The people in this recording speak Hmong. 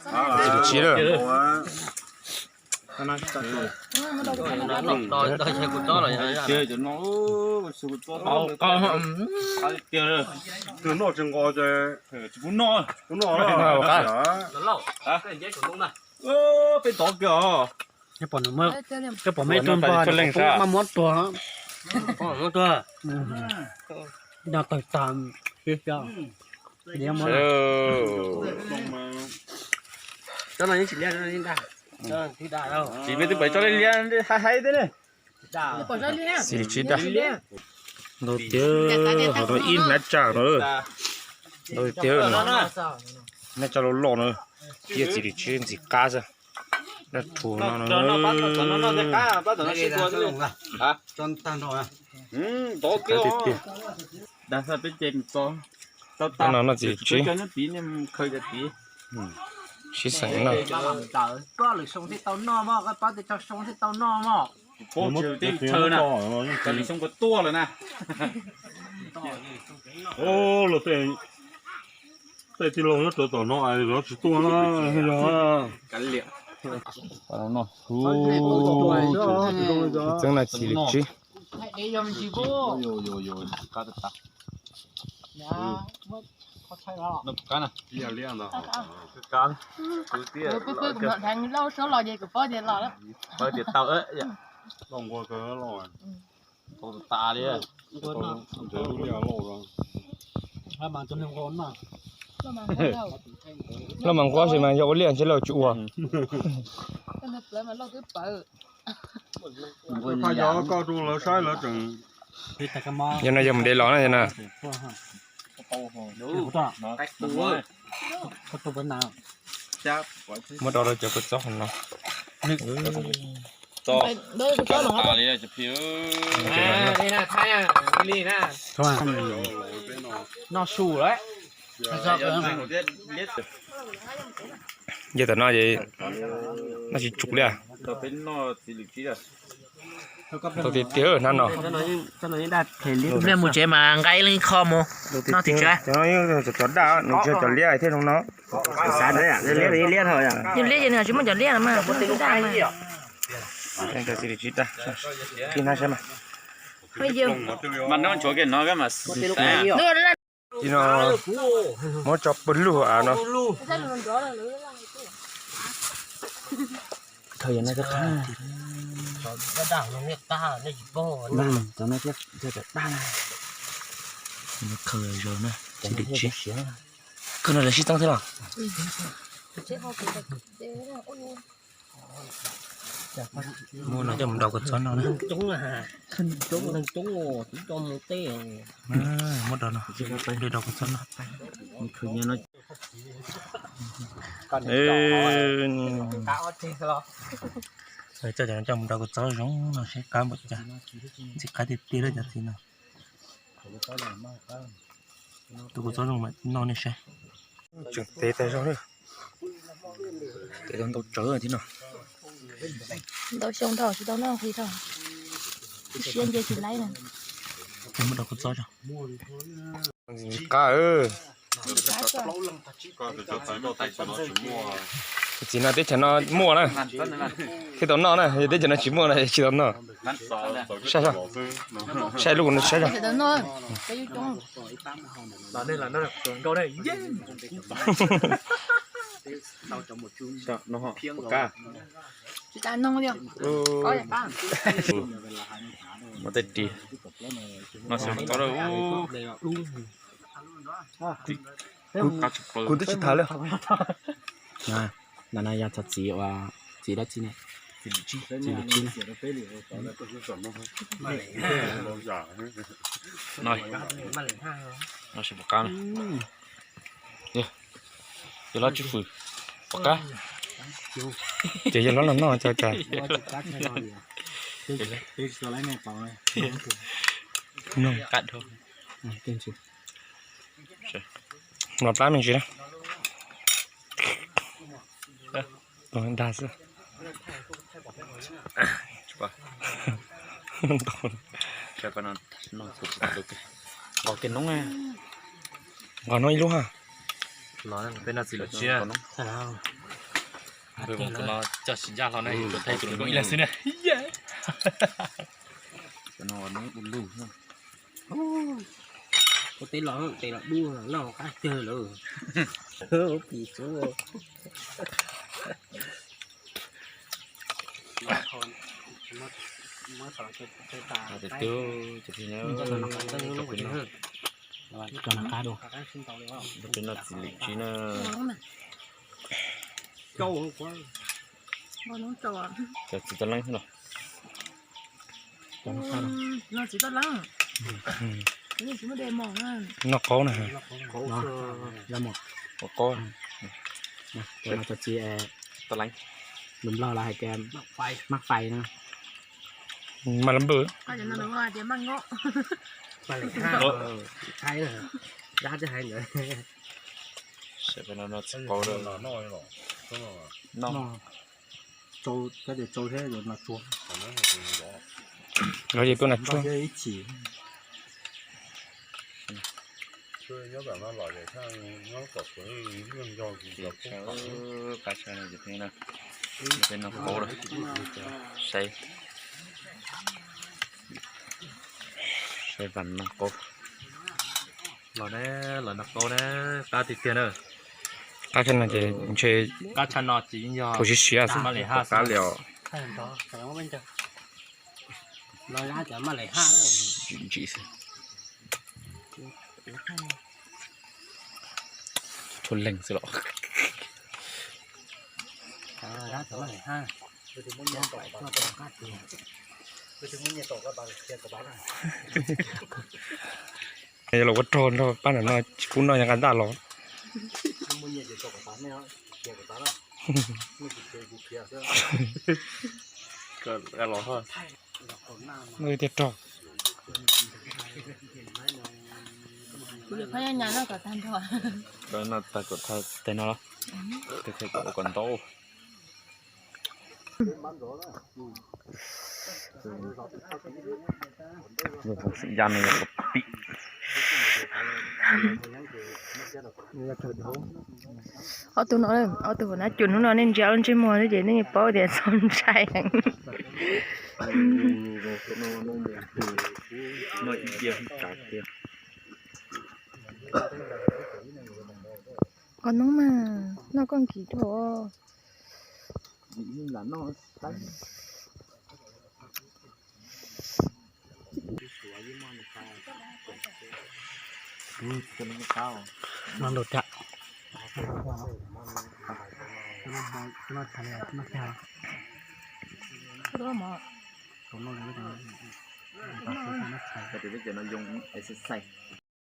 Tsis li tsis lawm. Noj tsis nqos ces kuv noj, kuv noj. Peb tov kiag os. Koj pom me tub npog mas muab tuag. Noj tawg tag. Tsis peb twb pais tso liab liab haib haib thiab ne. Xis li tsis daj. Ntau tiag, hov tau ib hnab tsaj no. Ntau tiag, hnab tsaj loj loj no. Tiaj xis li tsis ntxim qab xwb. Daj rhuv no no. Dag peb ces tso. Tau no no txiv tsis. Sib xeem no. Koj lwm xyoo thiaj tau noj mog, koj paub tias tso xyoo thiaj tau noj mos. Paub tej chaw na, cov lwm xyoo kuv tuaj lawm na. Los tej tij laug nyob rau tom no, lawv tsis tuaj na, yog. Txeeb na txiv li tsis. Loj mas nquab sis mas yog ua liaj ntshe lawv tsis ua. Yog no yog mus de los na yog na. Muab rau rau cov kua txob no. Noj su lawm. Yog tam no ces noj tsis tsum li. Tau tiag tiag hnab no. Nej mus tsev mas nqa ib leeg ib qho mus noj tim tsev. Cov daj nws tsis yog cov liab thiab no no. Yog liab ces nws tsis muaj cov liab no mas. Tsis daj mas. Mas noj tshuav kiag no mas. Ti no muab tso pw lug av no. Cov no thiab cov daj na. Khaws zaws na, tsis li tsis. Khaws no lawv sib txeeb thiab los? Muab no coj mus rau kua txob noj na. Muab rau no, rau kua txob noj. Coj cov no coj mus rau kua txob zoo no seb qab npaum cas. Ntxim qab tiag tiag li cov txiv no. Tus kua txob zoo mas noj nej saib. Tseem tev tas zog li. Tev tau ntau tsawv thiab no. Ntau xyoo dhau tsis tau noj nqhis dhau. Siab nce tsis laib na. Muab rau kua txob tso. Ntxim qab. Txiv no teb chaws no muaj na, thiaj tau noj na, yog teb chaws no tsis muaj na tsis tau noj. Saib, saib lub no saib. Muab tej ris no xwb. Kuv twb tsis tham li. Na na yog txog txiv uas txiv dab tsi ne? Txiv li tsib. No, no tsis pom qab na. Yog los tsib fwm pom qab. Ces yog los no no cas cas. Qab dhau. Mlos plab me ntsis na. Dag xwb. Nqos kiag noob, nqos noob ib lub ha. Peb noj txiv lawm tsiab. Tus no coj tsis ncaj hlo na, tus thaij tus no ib leeg xwb na. Ua teb los tes los dub noj qab cawg lawm. Pis xub. Tus twg, tus twg, tus twg noj txiv lwm tsib na. Cov txiv toj leeb no. Noj qaub na. Qaub. Cov no cov txiv toj leeb, lus Nplog lawv hais tias maj fais na. Maj lab npawj. Saib no no txiv qaub no. Los ces tuaj nag tshuaj. Qab tshaj no ces peb no, peb noj qaub lawm. Saib, saib Vam noj qaub. Los, los noj qaub na, qab tiag tiag na. Qab tshaj no ces ntshe qab tshaj no ces yeej yog thaum siav siav xwb, maj li haj qab li os. Ntsim xwb. Tshuaj leeg xwb los. Yog los ua rog nrog pab ntawm no tsis kub noj yog nqa ntaj los. Noj tiag rog. Noj tag kom tag teg no los, teg kom ua kom ntau. Ya no yog pim. Ob tug no, ob tug huam nab cum hnub no nej ntsia lub ntsej muag xwb ces nej paub tias txaus ntshai heev. Qos noob mas noj koj nkim dhau. Ces peb cov no yoo exercise.